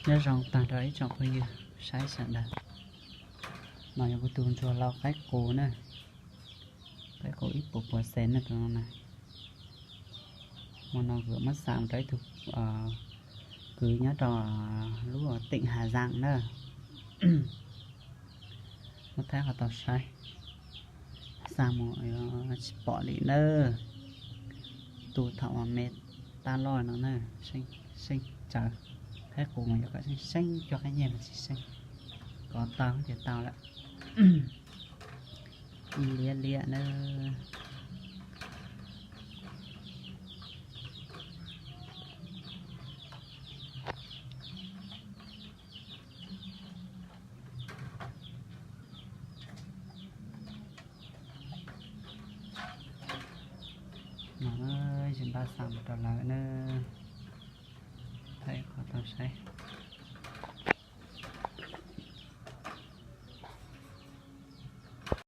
Nyob zoo tag rau ib tsoom phooj ywg saib sawv daws. No yog kuv tus ntsuag lau qaib qus na, qaib qus ib puas puas xees na tus no na. Hmo no kuv muab xa mus rau ib tug kwv nyob rau lub teem Hà Giang na. Muab thaij qhov tau saib, xa mus tsis pom li na. Tu thaum me tab loj no na, seej tsawv. Thaij qus mas yuav kom seej seej, coj qab nyiaj los tsis seej, kov tau ces tau lawm. Ib liab liab na. No, zis npaj xa mus rau lawv na, thaij qhov tau saib.